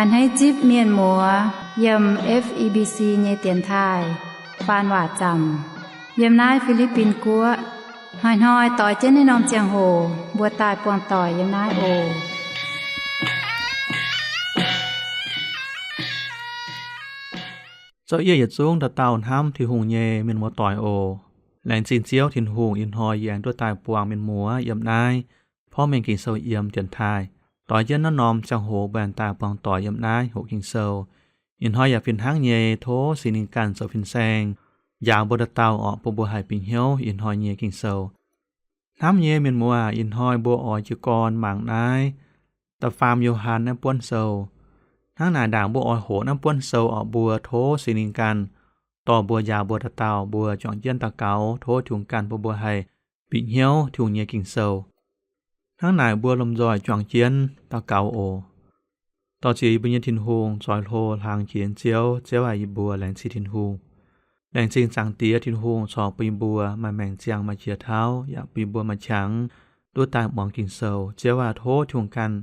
A'hneiv zipv mienh muoz yiem F E B C nyei dienx taaih faan waac zaamc yiem naaiv Fi^li^bin Guoqv. Hnoi-hnoi doix jienv naaiv norm ziangh hoc mbuo daaih buangh doic yiem naaiv oc. Zorqv yie yietc zungv dauh dauh hnamv Tin-Hungh nyei mienh muoz-doic oc. Laengz zingh Ziouv Tin-Hungh, ih hnoi yie aengx duqv daaih buangh mienh muoz yiem naaiv porv mengh Ging-Sou yiem dienx taaih. Doix jienv naaiv norm ziangh hoc mbuo aengx daaih buangh doic yiem naaiv hoqc Ging-Sou. Ih hnoi yaac fih hnangv nyei, tov Singx Lingh ganh zoux fin-saeng njaaux mbuo dauh dauh orqc, bun mbuo haih bieqc hnyouv ih hnoi nyei Ging-Sou. Hnamv nyei mienh muoz aac, ih hnoi mbuo oix jiez gorn mangc naaiv da'faam Yo^han naaiv buonv sou. Hnangv naaic ndaangc mbuo oix hoqc naaiv buonv sou orqc, mbuo tov Singx Lingh ganh dorh mbuo njaaux mbuo dauh dauh, mbuo juangc jienv daux gaux tov Tin-Hungh ganh bun mbuo haih bieqc hnyouv Tin-Hungh nyei Ging-Sou. Hnangv naaic mbuo lomh nzoih juangc jienv daux gaux oc. Dorh ziex yie mbuo nyei Tin-Hungh, zoih hlo hlang jiex nyei Ziouv. Ziouv aac, yie mbuo laengz zingh Tin-Hungh. Laengz zingh Zaangc Diex Tin-Hungh corc bun yie mbuo maaih maengc ziangh, maaih qiex tauv, yaac bun yie mbuo maaih qangx duqv daaih muangx Ging-Sou. Ziouv aac, tov Tin-Hungh ganh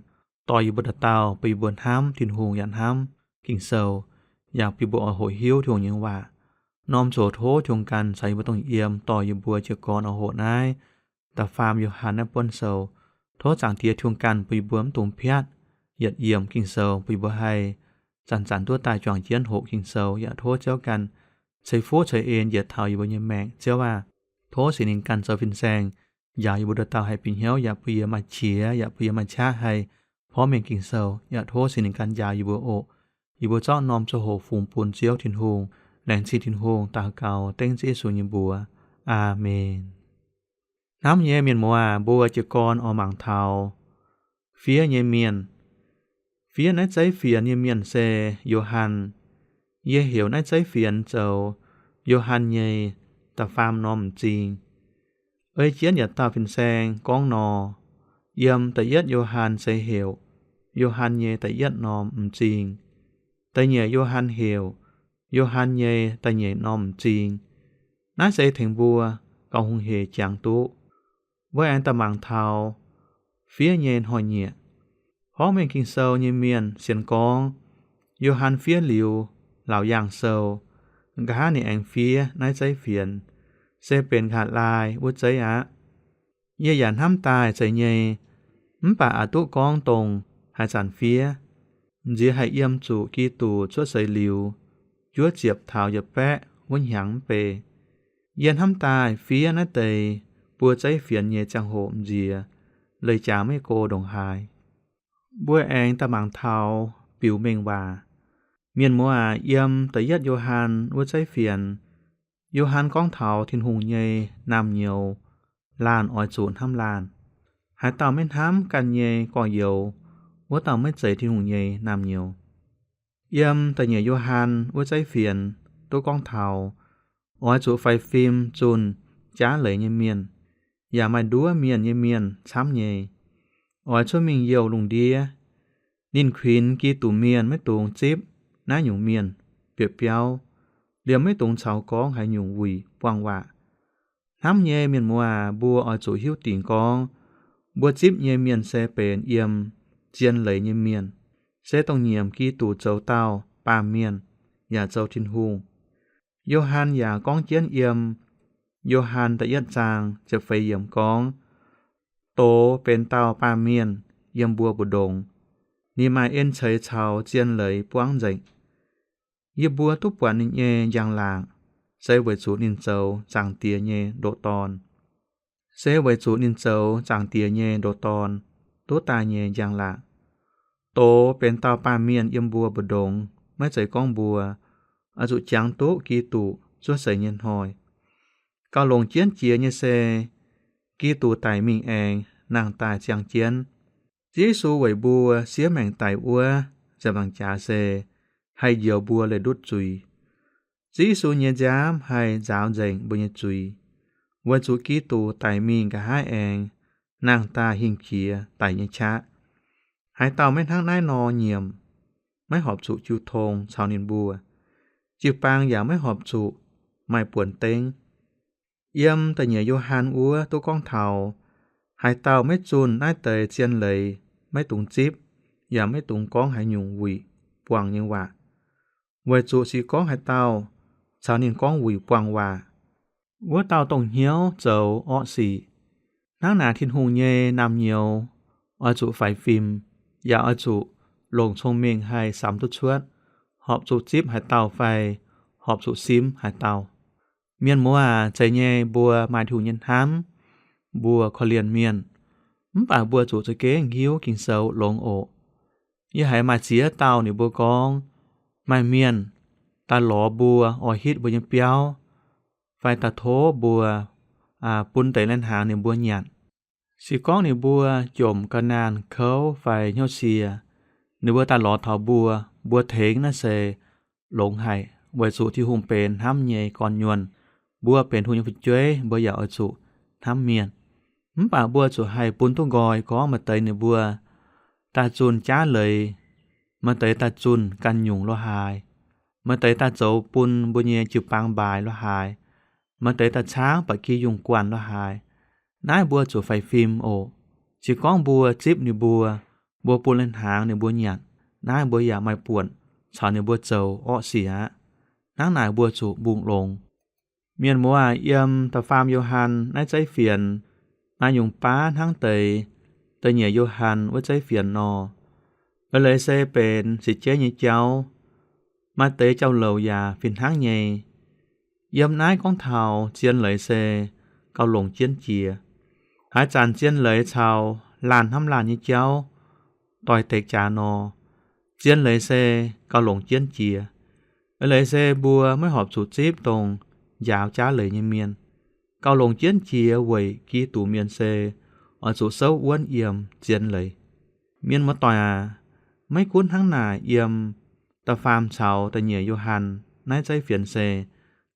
dorh yie mbuo dauh dauh, bun yie mbuo hnamv Tin-Hungh yaac hnamv Ging-Sou, yaac bun yie mbuo oix hoqc hiuv Tin-Hungh nyei waac. Norm zoc tov Tin-Hungh ganh caux yie mbuo dongh yiem, dorh yie mbuo jiez gorn oix hoqc naaiv da'faam Yo^han naaiv buonv sou. Tov Zaangc Diex Tin-Hungh ganh bun yie mbuo mv dungx piatv yietc yiemc Ging-Sou, bun yie mbuo haih zanc-zanc duqv daaih juangc jienv hoqc Ging-Sou. Yaac tov Ziouv ganh ceix fuqv ceix en njiec taux yie mbuo nyei maengc. Ziouv aac, tov Singx Lingh ganh zoux fin-saeng njaaux yie mbuo dauh dauh haih bieqc hnyouv, yaac bun yie maaih qiex, yaac bun yie maaih qaqv haih porv mengh Ging-Sou. Yaac tov Singx Lingh ganh njaaux yie mbuo oc. Yie mbuo zorqv norm ziangh hoc fungx bun Ziouv Tin-Hungh, laengz zingh Tin-Hungh, daux gaux dengv Ziouv Yesu nyei mbuox. Aamen. Hnamv nyei mienh muoz aac, mbuo jiez gorn oix mangc taux fiev nyei mienh. Fiev naaiv zeiv fienx nyei mienh se Yo^han. Yie heuc naaiv zeiv fienx zoux Yo^han nyei da'faam norm m'zing. Ei jienv yietc dauh fin-saeng gorngv nor, yiem da'yietv Yo^han se heuc Yo^han nyei da'yietv norm m'zing. Da'nyeic Yo^han heuc Yo^han nyei da'nyeic norm m'zing. Naaiv se tengx mbuo gauh hungh heic jangx duqv. Mbuo aengx daaih mangc taux fiev nyei hnoi-nyieqc. Porv mengh Ging-Sou nyei mienh sienx gorngv Yo^han fiev liuz Laauc Yaangh Sou, nqa'haav ninh aengx fiev naaiv zeiv fienx, se benx nqa'haav laai wuov zeiv aqv. Yie yaac hnamv daaih zeiz nyei, mv baac aqc duqv gorngv dongh haaix zanc fiev, m'nziex haih yiem zuqc Giduc cuotv seix liuz, juov ziepc taux yietc baeqv wuov hnyangx mv bei. Yie hnamv daaih fiev naaiv deix buo zeiv fienx nyei ziangh hoc m'nziex leih jaax maiv go ndongc haaix. Mbuo aengx daaih mangc taux biux mengh waac. Mienh muoz aac, yiem da'yietv Yo^han wuov zeiv fienx, Yo^han gorngv taux Tin-Hungh nyei naamh nyouz laanh oix zuqc hnamv laanh. Haaix dauh maiv hnamv ganh nyei gorx-youz, wuov dauh maiv zeiz Tin-Hungh nyei naamh nyouz. Yiem da'nyeic Yo^han wuov zeiv fienx duqv gorngv taux oix zuqc faix fim zunh jaav leiz nyei mienh, yaac maaih nduov mienh nyei mienh camv nyei. Oix cuotv mingh youh lungh ndiev. Ninh kuinx Giduc mienh maiv dungx zipv naaiv nyungc mienh bieqc biauv, liemh maiv dungx caux gorngv haaix nyungc wuic buangh waac. Hnamv nyei mienh muoz aac, mbuo oix zuqc hiuv dingc gorngv mbuo zipv nyei mienh se benx yiem zien leiz nyei mienh, se dongh nyiemc Giduc zoux dauh baamh mienh yaac zoux Tin-Hungh. Yo^han yaac gorngv jienv yiem Yo^han da'yietv zaang ziepc feix yiemc gorngv, Doz benx dauh baamh mienh yiem mbuo mbu'ndongx. Ninh maaih en ceix caux zien leiz buangv nzengc. Yie mbuo duqv buatc ninh nyei njang-laangc, se weic zuqc ninh zoux Zaangc Diex nyei ndoqc Dorn. Se weic zuqc ninh zoux Zaangc Diex nyei ndoqc Dorn duqv daaih nyei njang-laangc. Doz benx dauh baamh mienh yiem mbuo mbu'ndongx maiv zeiz gorngv mbuo oix zuqc jangx duqv Giduc cuotv seix nyei hnoi. Gauh longc jienv jiex nyei se, Giduc daic mingh aengx nangh daaih ziangh jienv. Ziouv Yesu weic mbuo siev maengc daic wuov nziepc nzaangc jaax se haih njoux mbuo leih ndutv zuiz. Ziouv Yesu nyei nziaamv haih nzaaux nzengc mbuo nyei zuiz, weic zuqc Giduc daic mingh nqa'haav aengx nangh daaih hingh jiex daic nyei qaqv. Haaix dauh maiv hnangv naaiv nor nyiemc, maiv horpc zuqc jiu tong caux ninh mbuo. Jiu-baang yaac maiv horpc zuqc maaih buonc dengv. Yiem da'nyeic Yo^han wuov duqv gorngv taux, haaix dauh maiv zunh naaiv deix zien leiz maiv dungx zipv, yaac maiv dungx gorngv haaix nyungc wuic. buangh nyei waac. Weic zuqc se gorngv haaix dauh caux ninh gorngv wuic buangh waac, wuov dauh dongh hnyouv zoux orqv sic. Hnangv naaic Tin-Hungh nyei naamh nyouz oix zuqc faix fim, yaac oix zuqc longc cong-mengh haih samx duqv cuotv, horpc zuqc zipv haaix dauh fai horpc zuqc simv haaix dauh. Mienh muoz aac, zeiz nyei mbuo maaih Tin-Hungh nyei hnamv, mbuo korv-lienh mienh, mv baac mbuo zuqc za'gengh hiuv Ging-Sou longx oc. Yie haiz maaih ziex dauh ninh mbuo gorngv, maaih mienh daaih lorz mbuo oix hitv mbuo nyei biauv, fai daaih tov mbuo bun deix lai-hnaangx ninh mbuo nyanc. Se gorngv ninh mbuo jomc ga'naanh kouv fai hnyouv sie, ninh mbuo daaih lorz taux mbuo, mbuo tengx naaiv se longx haic, weic zuqc Tin-Hungh benx hnamv nyei gorn-nyuonh. Mbuo benx Tin-Hungh nyei fu'jueiv, mbuo yaac oix zuqc hnamv mienh. Mv baac mbuo zuqc haih bun duqv nqoi gorngv maaih deix ninh mbuo daaih zunh jaav leiz, maaih deix daaih zunh ganh nyungc lo haaix, maaih deix daaih zoux bun mbuo nyei jiu-baang mbaaix lo haaix, maaih deix daaih caangv ba'gi yungh guanh lo haaix. Naaiv mbuo zuqc faix fim oc. Se gorngv mbuo zipv ninh mbuo, mbuo bun lai-hnaangx ninh mbuo nyanc, naaiv mbuo yaac maaih buonc caux ninh mbuo zoux orqv sic aqv. Hnangv naaic mbuo zuqc mbungh longx. Mienh muoz aac, yiem da'faam Yo^han naaiv zeiv fienx maaih nyungc baav hnangv deix da'nyeic Yo^han wuov zeiv fienx nor. Eix leiz se benx seix jeiv nyei jauv. Maaih deix jauv-louc yaac fih hnangv nyei. Yiem naaiv gorngv taux zien leiz se gauh longc jienv jiex. Haaix zanc zien leiz caux laanh hnamv laanh nyei jauv doix-dekc jaax nor, zien leiz se gauh longc jienv jiex. Eix leiz se mbuo maiv horpc zuqc zipv dongh njaaux jaav leiz nyei mienh. Gauh longc jienv jiex weic Giduc mienh se oix zuqc souv wuonv yiem zien leiz. Mienh muoz-doic aac, maiv gunv hnangv naaic, yiem da'faam caux da'nyeic Yo^han naaiv zeiv fienx se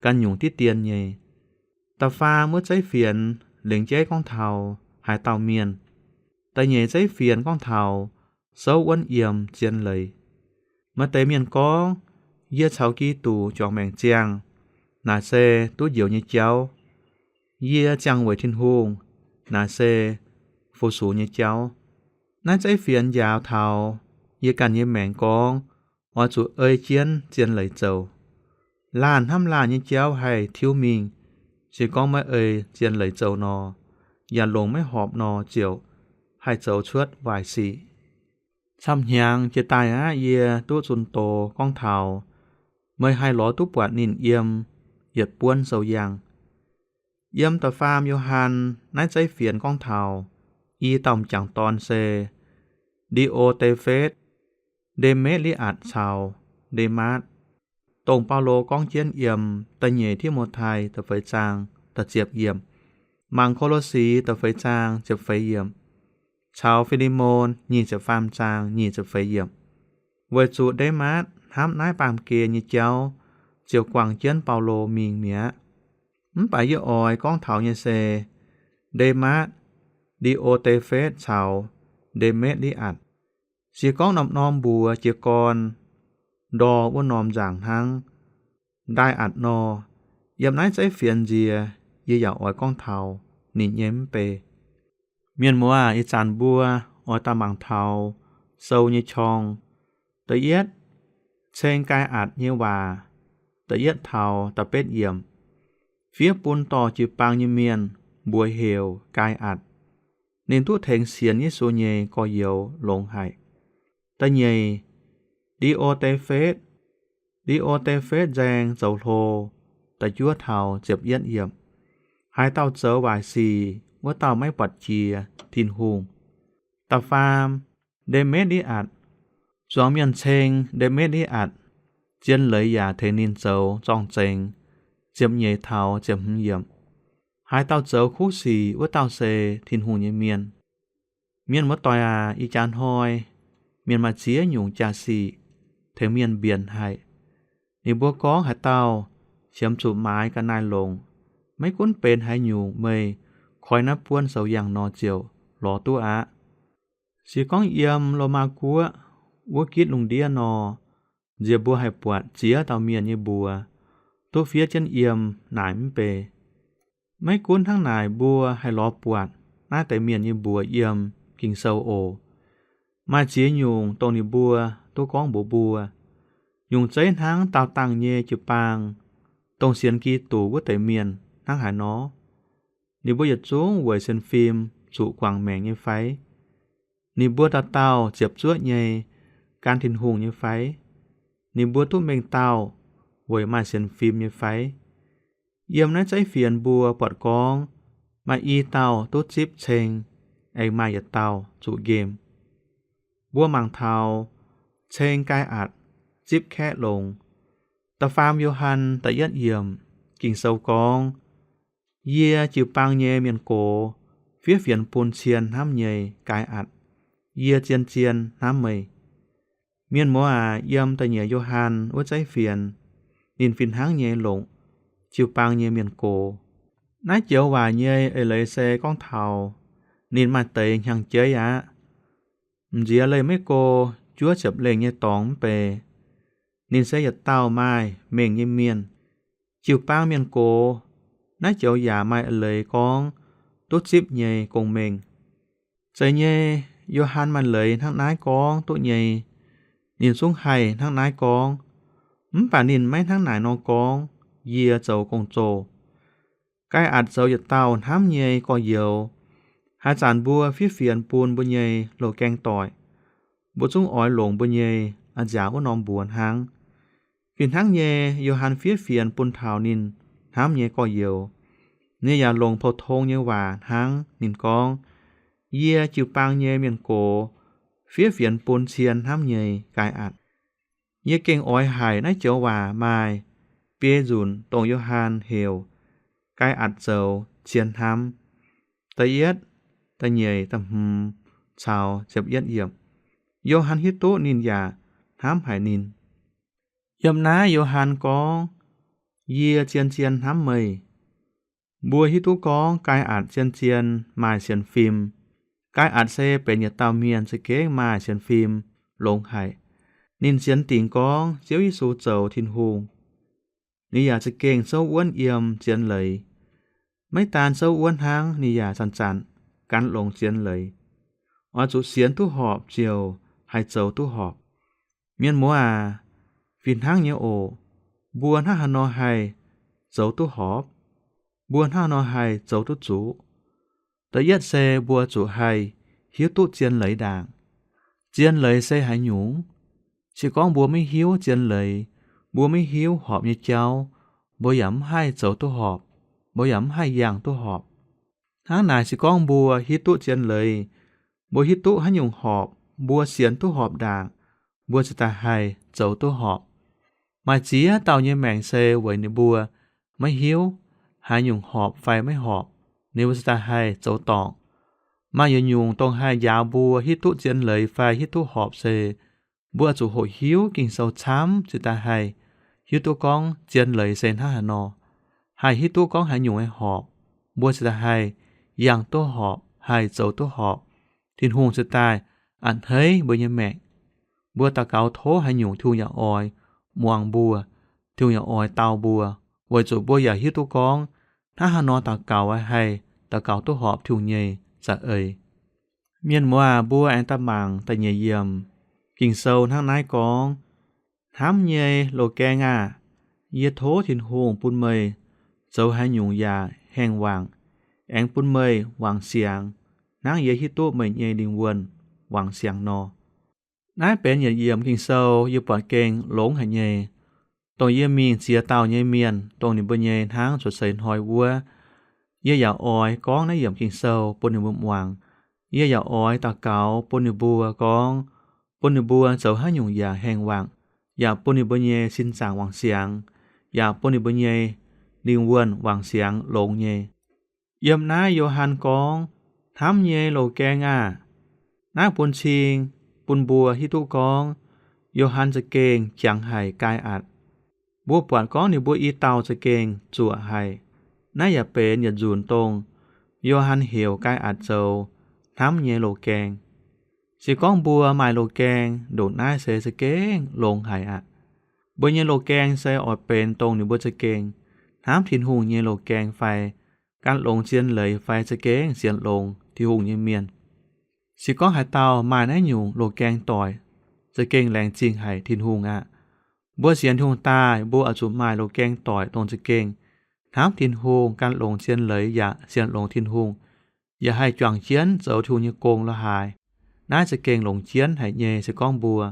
ganh nyungc diqv dien nyei. Da'faam wuov zeiv fienx lengc jeiv gorngv taux haaix dauh mienh. Da'nyeic zeiv fienx gorngv taux souv wuonv yiem zien leiz. Maaih deix mienh gorngv, yie caux Giduc juangc maengc ziangh, naaic se duqv njoux nyei jauv. Yie ziangh weic Tin-Hungh, naaic se fu-sux nyei jauv. Naaiv zeiv fienx njaaux taux yie ganh nyei maengc gorngv oix zuqc ei jienv zien leiz zoux. Laanh hnamv laanh nyei jauv haih tiuv mingh. Se gorngv maiv ei zien leiz zoux nor, yaac longc maiv horpc nor ziouc haih zoux cuotv waaic sic. Camv-hnyangx jiex daaih aqv, yie duqv zunh doz gorngv taux meih haih lorz duqv buatc ninh yiem yietc buonv sou-yangh. Yiem da'faam Yo^han naaiv zeiv fienx gorngv taux i dauh m'jangc dorn se Ndi^o^te^fetv, Nde^metv^li^atc caux Nde^maatv, dongh Baulo gorngv jienv yiem da'nyeic Ti^mo^tai da'feix zaang da'ziepc yiemc, mangc Ko^lo^si da'feix zaang ziepc feix yiemc, caux Fi^li^mon nyic ziepc faam zaang nyic ziepc feix yiemc. Weic zuqc Nde^maatv hnamv naaiv baamh gen nyei jauv, ziouc guangc jienv Baulo mingh mi'aqv. Mv baac yie oix gorngv taux nyei se Nde^maatv, Ndi^o^te^fetv caux Nde^metv^li^atc. Se gorngv norm-norm mbuox jiez gorn ndor wuov norm nzaangc hnangv, Ndaaih^atc nor, yiem naaiv zeiv fienx nziex yie yaac oix gorngv taux ninh nyei mv bei. Mienh muoz aac, ih zanc mbuo oix daaih mangc taux sou nyei qorng. Da'yietv, ceng Gaai^atc nyei waac, da'yietv taux da'betv yiemc. Fiev bun dorh jiu-baang nyei mienh, mbuox heuc Gaai^atc. Ninh duqv tengx sienx Yesu nyei gorx-youz longx haic. Da'nyeic, Ndi^o^te^fetv. Ndi^o^te^fetv nzaeng zoux hlo, da'juov taux ziepc yietv yiemc. Haaix dauh zoux waaic sic, wuov dauh maiv buatc jiex Tin-Hungh. Da'faam, Nde^metv^li^atc. Zuangx mienh ceng Nde^metv^li^atc, zien leiz yaac tengx ninh zoux zorng-zengx, ziepc nyeic taux ziepc hmz yiemc. Haaix dauh zoux kuv sic, wuov dauh se Tin-Hungh nyei mienh. Mienh muoz-doic aac, ih jaax hnoi mienh maaih ziex nyungc jaa-sic tengx mienh mbienc haic. Ninh mbuo gorngv haaix dauh qiemx zuqc maaiz ga'naaiv-longc, maiv gunv benx haaix nyungc, meih koi naaiv buonv sou-yangh nor ziouc lorz duqv aqv. Se gorngv yiem Lomaa Guoqv wuov gitv lungh ndiev nor, nziex mbuo haih buatc ziex dauh mienh nyei mbuox duqv fiev jienv yiem naaic mv bei. Maiv gunv hnangv naaic, mbuo haih lorz buatc naaiv deix mienh nyei mbuox yiem Ging-Sou oc. Maaih ziex nyungc dongh ninh mbuo duqv gorngv mbuox mbuo. nyungc zeiv hnangv daauh dangh nyei jiu-baang, dongh sienx Giduc wuov deix mienh hnangv haaix nor? Ninh mbuo yietc zungv weic sienx fim zuqc guangc maengc nyei fai? Ninh mbuo dauh dauh ziepc zuoqv nyei gan Tin-Hungh nyei fai? Ninh mbuo duqv mengh dauh weic maaih sienx fim nyei fai? Yiem naaiv zeiv fienx mbuo buatc gorngv maaih i dauh duqv zipv ceng, aengx maaih yietc dauh zuqc nqemh. Mbuo mangc taux ceng Gaai^atc zipv kaeqv longx. Da'faam Yo^han da'yietv yiemc, Ging-Sou gorngv, Yie jiu-baang nyei mienh gox fiev fienx bun cien hnamv nyei Gaai^atc, yie zien-zien hnamv meih. Mienh muoz aac, yiem da'nyeic Yo^han wuov zeiv fienx, ninh fih hnangv nyei longc jiu-baang nyei mienh gox. Naaiv joux waac nyei eix leiz se gorngv taux ninh maaih deix hnyangx-jeiv aqv. M'nziex leih maiv go juov ziepc lengh nyei dorngx mv bei, ninh se yietc dauh maaih mengh nyei mienh. Jiu-baang mienh gox, naaiv joux yaac maaih eix leiz gorngv duqv zipv nyei gong-mengh. Zeiz nyei, Yo^han maaih leiz hnangv naaiv gorngv duqv nyei. Ninh zungv haih hnangv naaiv gorngv, mv baac ninh maiv hnangv naaic nor gorngv, Yie zoux gong-zoh. Gaai^atc zoux yietc dauh hnamv nyei gorx-youz. Haaix zanc mbuo fiev fienx bun mbuo nyei loz-gaeng doic, mbuo zungv oix longc mbuo nyei a'nziaauc wuov norm mbuox hnangv. Fih hnangv nyei, Yo^han fiev fienx bun taux ninh hnamv nyei gorx-youz. Ninh yaac longc pou-tong nyei waac hnangv. Ninh gorngv, Yie jiu-baang nyei mienh gox fiev fienx bun cien hnamv nyei Gaai^atc. Yie gengh oix haic naaiv joux waac maaih biei nzunc dongh Yo^han heuc Gaai^atc zoux cien hnamv. Da'yietv, da'nyeic, da'hmz caux ziepc yietv yiemc. Yo^han hiuv duqv ninh yaac hnamv haic ninh. Yiem naaiv Yo^han gorngv, Yie zien-zien hnamv meih. Mbuo hiuv duqv gorngv Gaai^atc zien-zien maaih sienx fim. Gaai^atc se benx yietc dauh mienh za'gengh maaih sienx fim longx haic. Ninh sienx dingc gorngv Ziouv Yesu zoux Tin-Hungh. Ninh yaac za'gengh zouv wuonv yiem zien leiz. Maiv daan zouv wuonv hnangv, ninh yaac zanc-zanc gan longx zien leiz. Oix zuqc sienx duqv horpc ziouc haih zoux duqv horpc. Mienh muoz aac, fih hnangv nyei oc. Mbuo hnangv haaix nor haih zoux duqv horpc? Mbuo hnangv haaix nor haih zoux duqv zuqc? Da'yietv se mbuo zuqc haih hiuv duqv zien leiz ndaangc. Zien leiz se haaix nyungc? Se gorngv mbuo maiv hiuv zien leiz, mbuo maiv hiuv horpc nyei jauv, mbuo yaac mv haih zoux duqv horpc, mbuo yaac mv haih yangh duqv horpc. Hnangv naaic, se gorngv mbuo hiuv duqv zien leiz, mbuo hiuv duqv haaix nyungc horpc, mbuo sienx duqv horpc ndaangc, mbuo ziouc daaih haih zoux duqv horpc. Maaih ziex dauh nyei maengc se weic ninh mbuo maiv hiuv haaix nyungc horpc fai maiv horpc, ninh mbuo ziouc daaih haih zoux dorngc. Maaih yietc nyungc dongh haih njaaux mbuo hiuv duqv zien leiz fai hiuv duqv horpc se, mbuo zuqc hoqc hiuv Ging-Sou camv ziouc daaih haih hiuv duqv gorngv zien leiz se hnangv haaix nor, haih hiuv duqv gorngv haaix nyungc nyei horpc, mbuo ziouc daaih haih yangh duqv horpc, haih zoux duqv horpc. Tin-Hungh ziouc daaih a'hneiv mbuo nyei maengc. Mbuo daux gaux tov haaix nyungc, Tin-Hungh yaac oix muangx mbuo, Tin-Hungh yaac oix dau mbuo, weic zuqc mbuo yaac hiuv duqv gorngv hnangv haaix nor daux gaux haih daux gaux duqv horpc Tin-Hungh nyei za'eix. Mienh muoz aac, mbuo aengx daaih mangc da'nyeic yiemc. Ging-Sou hnangv naaiv gorngv, Hnamv nyei loz-gaeng aah! Yie tov Tin-Hungh bun meih zoux haaix nyungc yaac haengh wangc, aengx bun meih wangc siangx, hnangv yie hiuv duqv meih nyei lingh wuonh wangc siangx nor. Naaiv benx yietc yiemc Ging-Sou yie buatc gengh longx haic nyei. Dongh yie mingh ziex dauh nyei mienh, dongh ninh mbuo nyei hnangv cuotv seix hnoi wuov, yie yaac oix gorngv naaiv yiemc Ging-Sou bun ninh mbuo muangx. Yie yaac oix daux gaux bun ninh mbuo gorngv, bun ninh mbuo zoux haaix nyungc yaac haengh wangc, yaac bun ninh mbuo nyei sin zaangc wangc siangx, yaac bun ninh mbuo nyei lingh wuonh wangc siangx longx nyei. Yiem naaiv Yo^han gorngv, Hnamv nyei loz-gaeng aah! Naaiv bun cing bun mbuo hiuv duqv gorngv Yo^han za'gengh jangx haic Gaai^atc. Mbuo buatc gorngv ninh mbuo i dauh za'gengh zuoqc haic. Naaiv yaac benx yietc nzunc dongh Yo^han heuc Gaai^atc zoux hnamv nyei loz-gaeng. Se gorngv mbuo maaih loz-gaeng ndongc naaiv se za'gengh longx haic aqv. Mbuo nyei loz-gaeng se oix benx dongh ninh mbuo za'gengh hnamv Tin-Hungh nyei loz-gaeng fai gan longx zien leiz fai za'gengh sienx longx Tin-Hungh nyei mienh. Se gorngv haaix dauh maaih naaiv nyungc loz-gaeng doic, za'gengh laengz zingh haic Tin-Hungh aqv. Mbuo sienx Tin-Hungh daaih, mbuo oix zuqc maaih loz-gaeng doic dongh za'gengh hnamv Tin-Hungh, gan longx zien leiz yaac sienx longx Tin-Hungh, yaac haih juangc jienv zoux Tin-Hungh nyei gong la'haaix. Naaiv za'gengh longc jienv haic nyei, se gorngv mbuo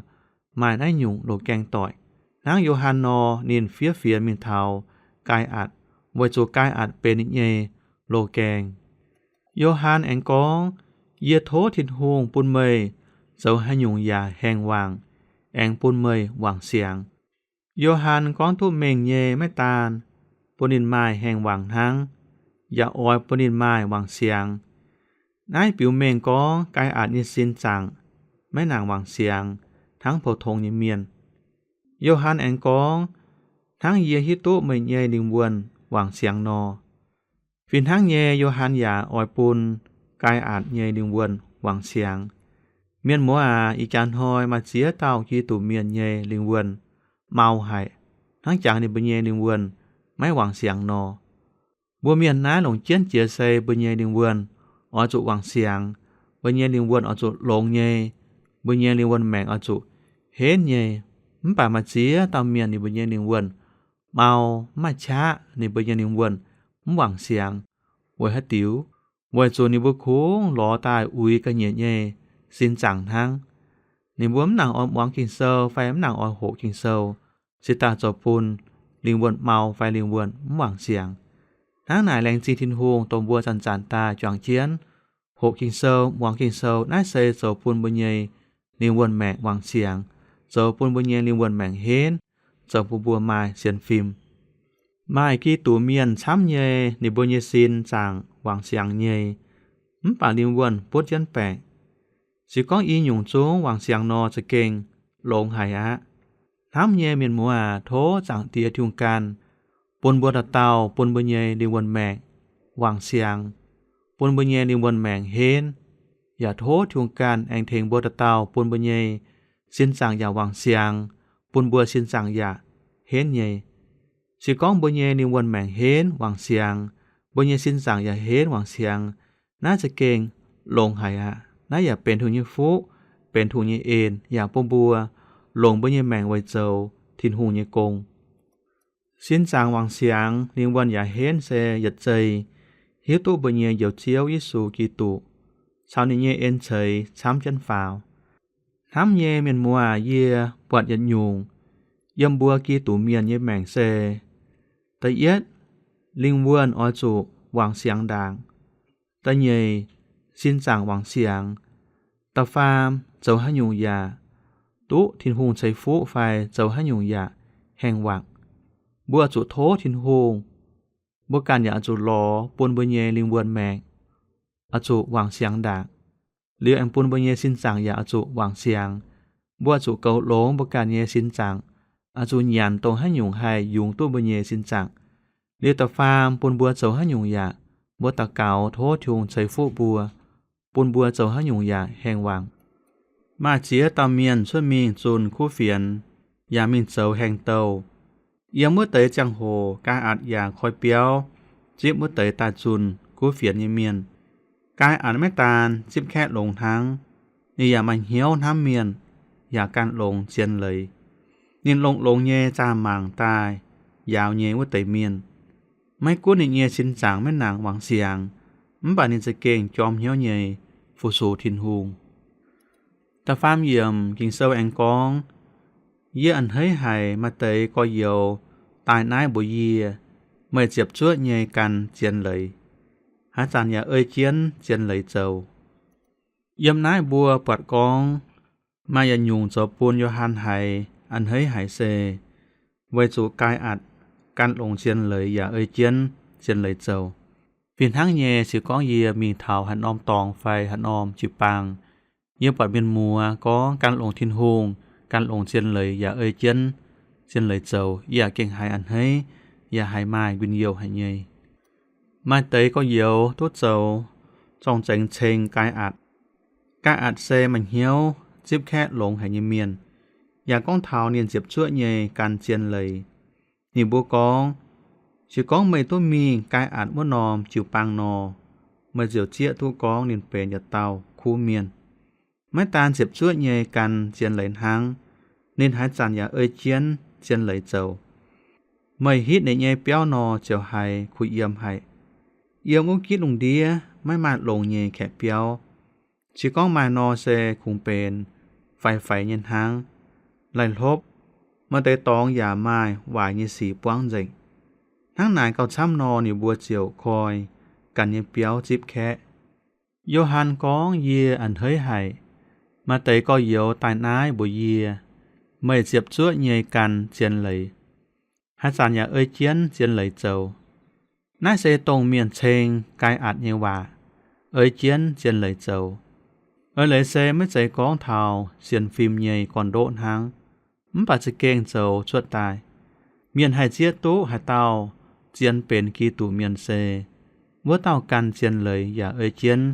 maaih naaiv nyungc loz-gaeng doic. Hnangv Yo^han nor, ninh fiev fienx mingh taux Gaai^atc, weic zuqc Gaai^atc benx ninh nyei loz-gaeng. Yo^han aengx gorngv, Yie tov Tin-Hungh bun meih zoux haaix nyungc yaac haengh wangc, aengx bun meih wangc siangx. Yo^han gorngv duqv mengh nyei maiv daan bun ninh maaih haengh wangc hnangv, yaac oix bun ninh maaih wangc siangx. Naaiv biux mengh gorngv Gaai^atc nyei sin zaangc maiv nangc wangc siangx hnangv pou-tong nyei mienh. Yo^han aengx gorngv, Hnangv yie hiuv duqv meih nyei lingh wuonh wangc siangx nor, fih hnangv nyei Yo^han yaac oix bun Gaai^atc nyei lingh wuonh wangc siangx. Mienh muoz aac, ih jaax hnoi maaih ziex dauh Giduc mienh nyei lingh wuonh mau haic, hnangv jangx ninh mbuo nyei lingh wuonh maiv wangc siangx nor. Mbuo mienh naaiv longc jienv jiex se mbuo nyei lingh wuonh oix zuqc wangc siangx, mbuo nyei lingh wuonh oix zuqc longx nyei, mbuo nyei lingh wuonh maengc oix zuqc henv nyei. Mv baac maaih ziex dauh mienh ninh mbuo nyei lingh wuonh mau, mv maaih qaqv, ninh mbuo nyei lingh wuonh mv wangc siangx. Weic haaix diuc? Weic zuqc ninh mbuo kungx lorz daaih uix ga'nyiec nyei sin zaangc hnangv. Ninh mbuo mv nangc oix muangx Ging-Sou fai mv nangc oix hoqc Ging-Sou, se daaih zoux bun lingh wuonh mau fai lingh wuonh mv wangc siangx. Hnangv naaic laengz zingh Tin-Hungh dongh mbuo zanc-zanc daaih juangc jienv hoqc Ging-Sou, muangx Ging-Sou. Naaiv se zoux bun mbuo nyei lingh wuonh maengc wangc siangx, zoux bun mbuo nyei lingh wuonh maengc henv, zoux bun mbuo maaih sienx fim. Maaih Giduc mienh camv nyei, ninh mbuo nyei sin zaangc wangc siangx nyei, mv baac lingh wuonh butv jienv baeqc. Se gorngv i nyungc zungv wangc siangx nor, za'gengh longx haic aqv. Hnamv nyei mienh muoz aac, tov Zaangc Diex Tin-Hungh ganh bun mbuo dauh dauh, bun mbuo nyei lingh wuonh maengc wangc siangx, bun mbuo nyei lingh wuonh maengc henv. Yaac tov Tin-Hungh ganh aengx tengx mbuo dauh dauh bun mbuo nyei sin zaangc yaac wangc siangx, bun mbuo sin zaangc yaac henv nyei. Se gorngv mbuo nyei lingh wuonh maengc henv wangc siangx, mbuo nyei sin zaangc yaac henv wangc siangx, naaiv za'gengh longx haic aqv. Naaiv yaac benx Tin-Hungh nyei fuqv, benx Tin-Hungh nyei en, yaac bun mbuo longc mbuo nyei maengc weic zoux Tin-Hungh nyei gong. Sin zaangc wangc siangx, lingh wuonh yaac henv se yietc zei hiuv duqv mbuo nyei Njoux Ziouv Yesu Giduc caux ninh nyei en ceix camv jienv faaux. Hnamv nyei mienh muoz aac, yie buatc yietc nyungc yiem mbuo Giduc mienh nyei maengc se, da'yietv, lingh wuonh oix zuqc wangc siangx ndaangc. Da'nyeic, sin zaangc wangc siangx. Da'faam, zoux haaix nyungc yaac duqv Tin-Hungh ceix fuqv fai zoux haaix nyungc yaac haengh wangc, mbuo zuqc tov Tin-Hungh. Mbuo ganh yaac zuqc lorz bun mbuo nyei lingh wuonh maengc oix zuqc wangc siangx ndaangc. Liuz aengx bun mbuo nyei sin zaangc yaac oix zuqc wangc siangx. Mbuo zuqc goux longx mbuo ganh nyei sin zaangc, oix zuqc nyanc dongh haaix nyungc haih yungz duqv mbuo nyei sin zaangc. Liuz da'faam bun mbuo zoux haaix nyungc yaac, mbuo daux gaux tov Tin-Hungh ceix fuqv mbuo, bun mbuo zoux haaix nyungc yaac haengh wangc. Maaih ziex dauh mienh cuotv mingh zunh kuv fienx, yaac mingh zoux haengh douh. Yiem wuov deix ziangh hoc Gaai^atc yaac koi biauv zipv wuov deix daaih zunh kuv fienx nyei mienh. Gaai^atc maiv daan zipv kaeqv longx hnangv, ninh yaac maaih hnyouv hnamv mienh, yaac gan longx zien leiz. Ninh longx-longx nyei zaah mangc daaih njaaux nyei wuov deix mienh. Maiv gunv ninh nyei sin zaangc maiv nangc wangc siangx, mv baac ninh za'gengh jorm hnyouv nyei fu-sux Tin-Hungh. Da'faam yiemc Ging-Sou aengx gorngv, Yie a'hneiv haic maaih deix gorx-youz daaih naaiv mbuox yie, meih ziepc zuoqv nyei gan zien leiz, haaix zanc yaac ei jienv zien leiz zoux. Yiem naaiv mbuo buatc gorngv maaih yietc nyungc zoux bun Yo^han haiz a'hneiv haic se weic zuqc Gaai^atc gan longx zien leiz yaac ei jienv zien leiz zoux. Fih hnangv nyei, se gorngv yie mingh taux haaix norm dorngx fai haaix norm jiu-baang, yie buatc mienh muoz gorngv gan longx Tin-Hungh, gan longx zien leiz yaac ei jienv zien leiz zoux, yie yaac gengh haiz a'hneiv, yaac haiz maaih njien-youh haic nyei. Maaih deix gorx-youz duqv zoux zorng-zengx ceng Gaai^atc. Gaai^atc se maaih hnyouv zipv kaeqv longx haic nyei mienh. Yaac gorngv taux ninh ziepc zuoqv nyei gan zien leiz, ninh mbuo gorngv, Se gorngv meih duqv mingh Gaai^atc wuov norm jiu-baang nor, meih ziouc zieqv duqv gorngv ninh benx yietc dauh kuv mienh. Maiv daan ziepc zuoqv nyei gan zien leiz hnangv, ninh haaix zanc yaac ei jienv zien leiz zoux. Meih hitv ninh nyei biauv nor, ziouc haiz kuh yiem haic. Yiem wuov gitv lungh ndiev maiv maaih longx nyei kaeqv biauv. Se gorngv maaih nor, se kungx benx faix-faix nyei hnangv, laih hlopv. Maaih deix dorngx yaac maaih waaic nyei sic buangv nzengc. Hnangv naaic gauh camv nor, ninh mbuo ziouc koi ganh nyei biauv zipv kaeqv. Yo^han gorngv, Yie a'hneiv haic. Maaih deix gorx-youz daaih naaiv mbuox yie, Meih ziepc zuoqv nyei gan zien leiz, haaix zanc yaac ei jienv zien leiz zoux. Naaiv se dongh mienh ceng Gaai^atc nyei waac, ei jienv zien leiz zoux. Ei leiz se maiv zeiz gorngv taux sienx fim nyei gorn-ndoqv hnangv, mv baac za'gengh zoux cuotv daaih. Mienh haih zieqv duqv haaix dauh zien benx Giduc Mienh se, wuov dauh gan zien leiz yaac ei jienv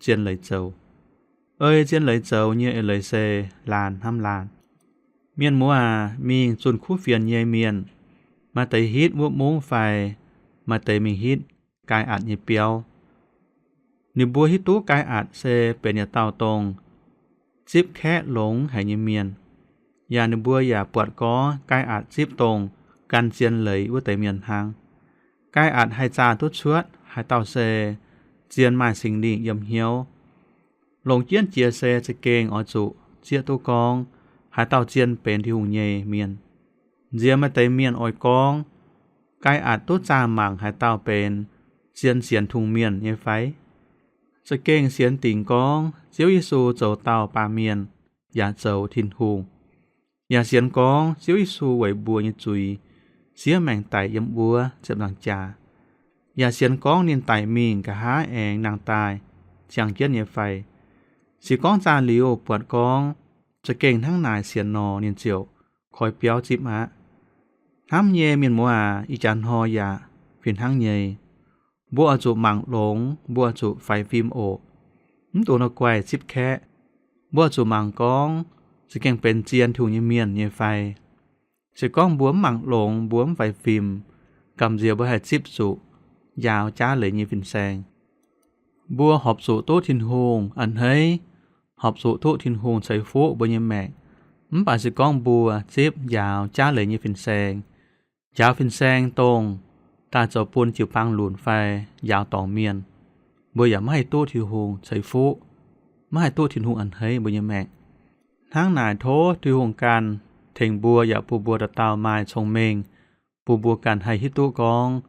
zien leiz zoux. Ei zien leiz zoux nyei eix leiz se laanh hnamv laanh. Mienh muoz aac, mingh zunh kuv fienx nyei mienh, maaih deix hitv wuov mungv fai maaih deix mingh hitv Gaai^atc nyei biauv. Ninh mbuo hiuv duqv Gaai^atc se benx yietc dauh dongh zipv kaeqv longx haic nyei mienh, yaac ninh mbuo yaac buatc gorngv Gaai^atc zipv dongh gan zien leiz wuov deix mienh hnangv. Gaai^atc haih zaah duqv cuotv haaix dauh se zien maaih Singx Lingh yiem hnyouv. Longc jienv jiex se za'gengh oix zuqc zieqv duqv gorngv haaix dauh zien benx Tin-Hungh nyei mienh. Nziex maaih deix mienh oix gorngv, Gaai^atc duqv zaah mangc haaix dauh benx zien sienx Tin-Hungh mienh nyei fai? Za'gengh sienx dingc gorngv Ziouv Yesu zoux dauh baamh mienh yaac zoux Tin-Hungh, yaac sienx gorngv Ziouv Yesu weic mbuo nyei zuiz siev maengc daic yiem wuov ziepc nzaangc jaax, yaac sienx gorngv ninh daic mingh nqa'haav aengx nangh daaih ziangh jienv nyei fai. Se gorngv zaah liuz buatc gorngv za'gengh hnangv naaic sienx nor, ninh ziouc koi biauv zipv aqv. Hnamv nyei mienh muoz aac, ih jaax hnoi yaac fih hnangv nyei. Mbuo oix zuqc mangc longx, mbuo oix zuqc faix fim oc. Mv dungx la'guaih zipv kaeqv. Mbuo oix zuqc mangc gorngv za'gengh benx zien Tin-Hungh nyei mienh nyei fai. Se gorngv mbuo mv mangc longx, mbuo mv faix fim, gamh nziex mbuo haih zipv zuqc njaaux jaav leiz nyei fin-saeng. Mbuo horpc zuqc duqv Tin-Hungh a'hneiv, horpc zuqc duqv Tin-Hungh ceix fuqv mbuo nyei maengc. Mv baac se gorngv mbuo zipv njaaux jaav leiz nyei fin-saeng, njaaux fin-saeng dongh daaih zoux bun jiu-baang lunc fai njaaux dorngc mienh, mbuo yaac maiv haih duqv Tin-Hungh ceix fuqv, maiv haih duqv Tin-Hungh a'hneiv mbuo nyei maengc. Hnangv naaic tov Tin-Hungh ganh tengx mbuo yaac bun mbuo dauh dauh maaih cong-mengh, bun mbuo ganh haih hiuv duqv gorngv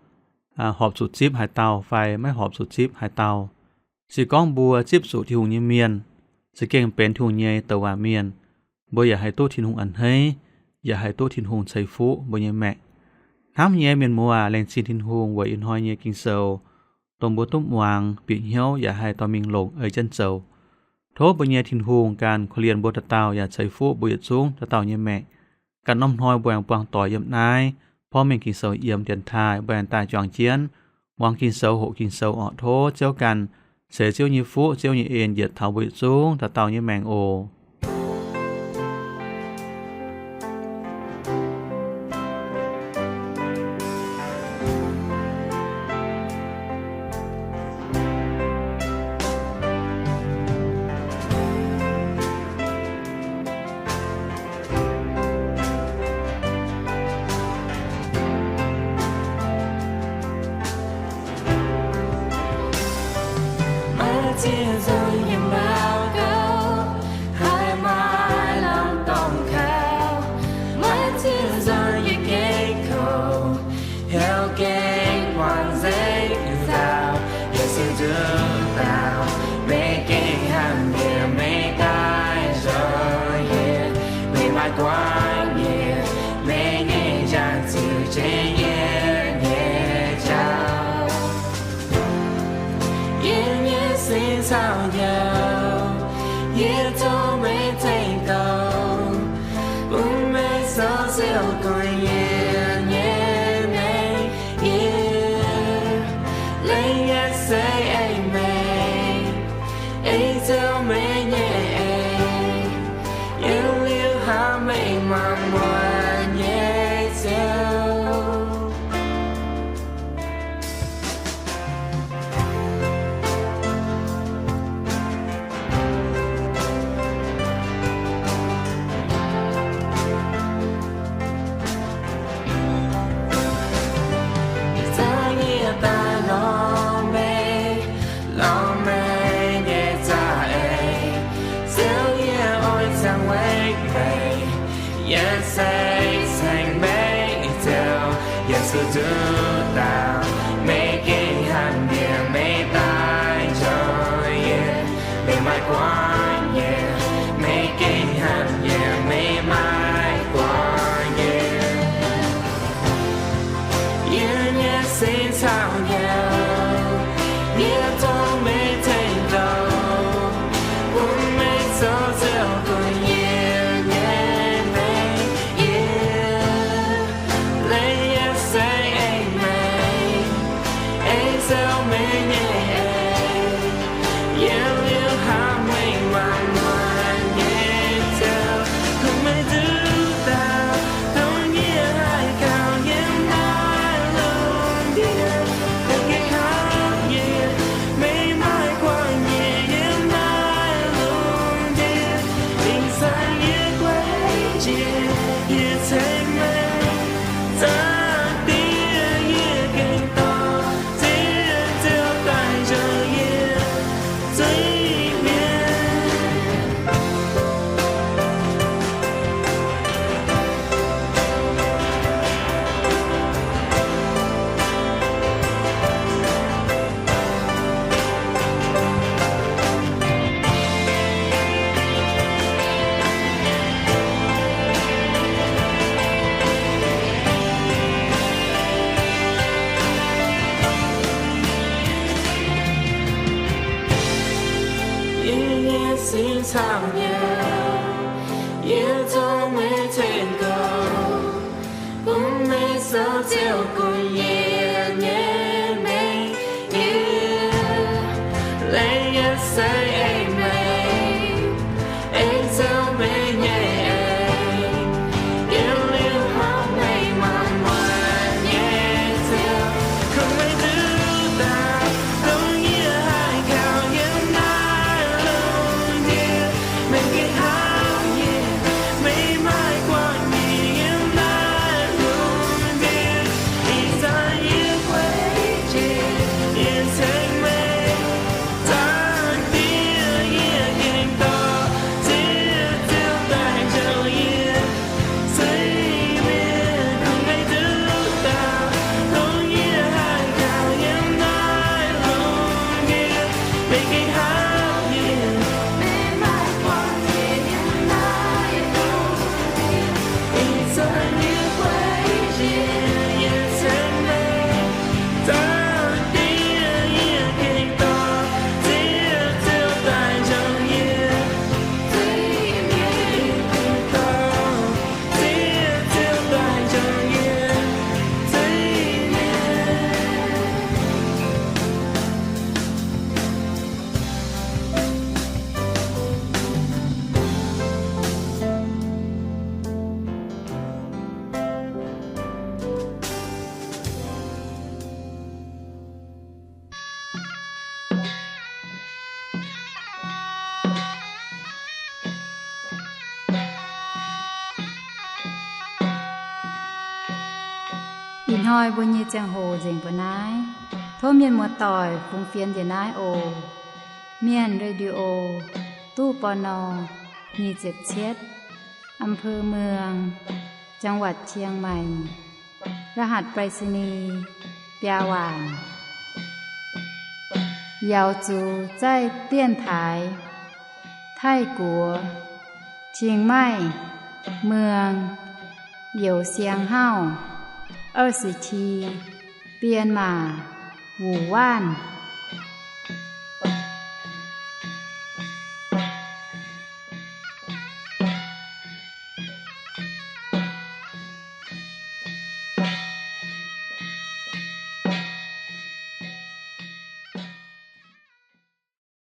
horpc zuqc zipv haaix dauh fai maiv horpc zuqc zipv haaix dauh. Se gorngv mbuo zipv zuqc Tin-Hungh nyei mienh, za'gengh benx Tin-Hungh nyei douc waac mienh, mbuo yaac haih duqv Tin-Hungh a'hneiv, yaac haih duqv Tin-Hungh ceix fuqv mbuo nyei maengc. Hnamv nyei mienh muoz aac, laengz zingh Tin-Hungh weic ih hnoi nyei Ging-Sou, dongh mbuo duqv muangx, bieqc hnyouv yaac haih dorh mingh longc ei jienv zoux. Tov mbuo nyei Tin-Hungh ganh korv-lienh mbuo dauh dauh yaac ceix fuqv mbuo yietc zungv dauh dauh nyei maengc. Ganh norm hnoi mbuo aengx buangh doic yiem naaiv porv mengh Ging-Sou yiem dienx taaih, mbuo aengx daaih juangc jienv muangx Ging-Sou, hoqc Ging-Sou orqc. Tov Ziouv ganh ceix Ziouv nyei fuqv, Ziouv nyei en njiec taux mbuo yietc zungv dauh dauh nyei maengc oc. Maiv ziex nzunc yiem mbaaux gouv, haih maaih lamh dorngx kaux. Maiv ziex nzunc yiem geh kouv, heuc gengh guangc nzengc nzaaux, yaac se nzuonx daaux. Meih gengh hnamv yie, meih daaih njoux yie, meih maaih guangc yie, meih nyei njaaux ziux jiex yie nyei jauv. Yie nyei sin caux njoux, yie tov meih zengc douc, bun meih sou siou guanh yie nyei maengc. Yie Yesu nduqc dauh, meih gengh hnamv yie, meih daaih njoux yie, meih maiv guangc yie, meih gengh hnamv yie, meih maiv guangc yie. Yie nyei sin caux hnyouv, yie dungx meih tengx douc, bun meih zoux ziouc gunv yie nyei mengh yie. Leiz yie se ei meih, ei zoux meih nyei eix. Yiem liuz hnamv meih maanc muotc nyei ziouv, kungx meih nduqc dauh, dongh yie haih kaux yiem naaiv lungh ndiev. Meih gengh hnamv yie, meih maiv guangc yie yiem naaiv lungh ndiev. Ih zanc yie guei jiex, yie ceng meih. Zaangc Diex, yie gengh dorh, Ziouv, Ziouv daaih njoux yie zuiz-mienh. Yie nyei sin caux hnyouv, yie dungx meih tengx douc, bun meih zoux ziouc gunv yie nyei mengh yie. Leiz yie se ei meih, ei zoux meih nyei eix. Yiem liuz hnamv meih maanc muotc nyei ziouv, kungx meih nduqc dauh, dongh yie haih kaux yiem naaiv lungh ndiev. Meih gengh hnamv yie, meih maiv guangc yie yiem naaiv lungh ndiev. Ih zanc yie guei jiex, yie ceng meih. Zaangc Diex, yie gengh dorh, Ziouv, Ziouv daaih njoux yie zuiz-mienh. Kungx meih nduqc dauh, dongh yie haih kaux yiem naaiv lungh ndiev. Meih gengh hnamv yie, meih maiv guangc yie yiem naaiv lungh ndiev. Ih zanc yie guei jiex, yie ceng meih. Zaangc Diex, yie gengh dorh, Ziouv, Ziouv daaih njoux yie zuiz-mienh. Yie gengh dorh, Ziouv, Ziouv daaih njoux yie zuiz-mienh. Ih hnoi mbuo nyei ziangh hoc nzengc mbuo naaiv. Tov mienh muoz-doic fungx fienx njiec naaiv oc. Mienh Radio, ตู้ ปณ. nyic ziepc cietv, อำเภอเมือง จังหวัดเชียงใหม่ รหัสไปรษณีย์ biaa waanc. Yaux zuqc zaih dienx taaix Taiv-Guoqv, Chiang Mai, Muang, Youz Siang Hauv, 二十七, Bienh Maac, Wuoc Waanv.